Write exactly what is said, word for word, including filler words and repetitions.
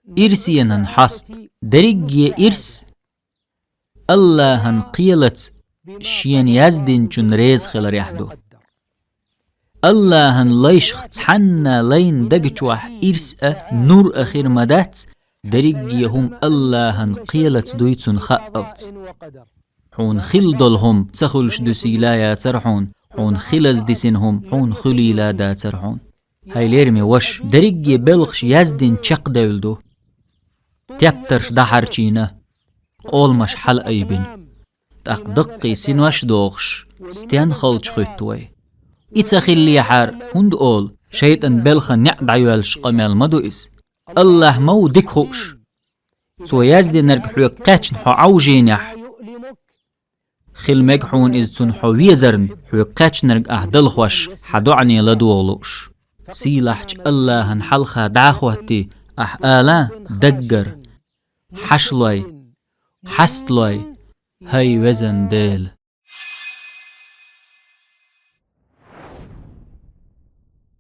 Ирсенан хьоста. Дерриге ирс Аллахьан кхелаца шена яздинчун реза хиларехь ду. Аллахьан лайшах цхьанна лайна даг чохь ирс а, нур а хир ма дац, дерриге хӀума Аллахьан кхелаца дуй цунна хаалц. Хьуна хилла долу хӀума ца хуьлуш дуьсийла яцара хьуна, хьуна хилаза дисина хӀума хьуна хуьлийла дацара хьуна. ХӀай лераме ваша, дерриге белхаш яздина чекхдевлла ду. Тептарш дӀахьарчийна, къоламаш хьалаайбина. ТӀаккха даккхий синош а дохуш, стенна халчахӀуьтту вай? И ца хиллехьара, хӀунда олу, шайтӀан белхан неӀ дӀайоьллуш къамел ма ду иза. Аллахь ма ву дика хууш. Цо яздинарг хьоьга кхаьчна хьо Ӏовжийнехь, хила мега хьуна иза цунна хьо везарна, хьоьга кхаьчнарг ахь далхош, хьан доӀане ладогӀа лууш. Сийлахьчу Аллахьан хьалха дӀа а хӀоттий, ахь ала даггара: «Хьашлой, хьасталой, хӀай везан Дела!»